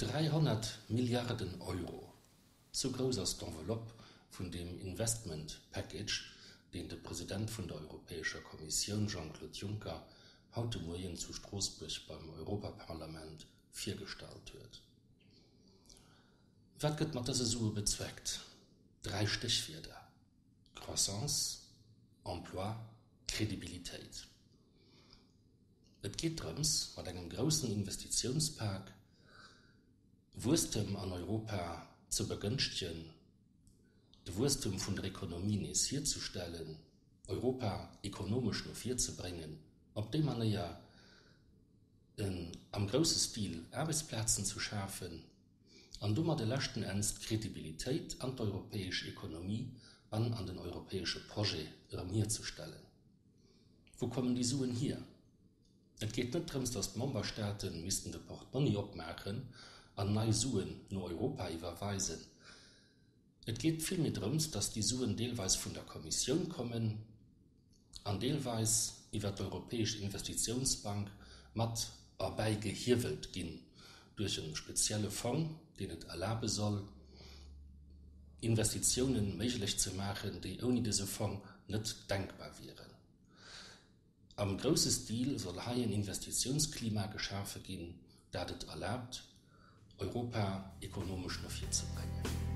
300 Milliarden Euro, sou grouss ass d'Enveloppe vun deem Investment Package, deen de President vun der Europäescher Kommissioun Jean-Claude Juncker haut de Moien zu Stroossbuerg beim Europaparlament virgestallt huet. Wat gëtt mat dëse Sue bezweckt? 3 Stéchwierder, Croissance, Emploi, Kredibilitéit. Et geet drëms, mat engem groussen Investitiounspak Wuesstem an Europa ze begënschtegen, de Wuesstem vun der Ekonomie nees hierzestellen, Europa ekonomesch no vir ze bréngen, op déi Manéier am grousse Stil Aarbechtsplazen ze schafen an domadde leschten Enns d'Kredibilitéit an d'europäesch Ekonomie an an den europäesche Projet erëm hierzestellen. Wou kommen déi Suen hier? Et geet net drëms, datt d'Memberstaate missten de Portmonni opmaachen an nei Suen no Europa iwwerweisen. Et geet villméi drëms, datt déi Suen deelweis vun der Kommissioun kommen an deelweis iwwer d'Europäesch Investitiounsbank mat erbäigehiewelt ginn duerch e spezielle Fong, deen et erlabe soll, Investitiounen méiglech ze maachen, déi ouni dëse Fong net denkbar wieren. Am grousse Stil soll hei en Investitiounsklima geschafe ginn, dat et erlaabt, Europa ekonomesch no vir ze bréngen.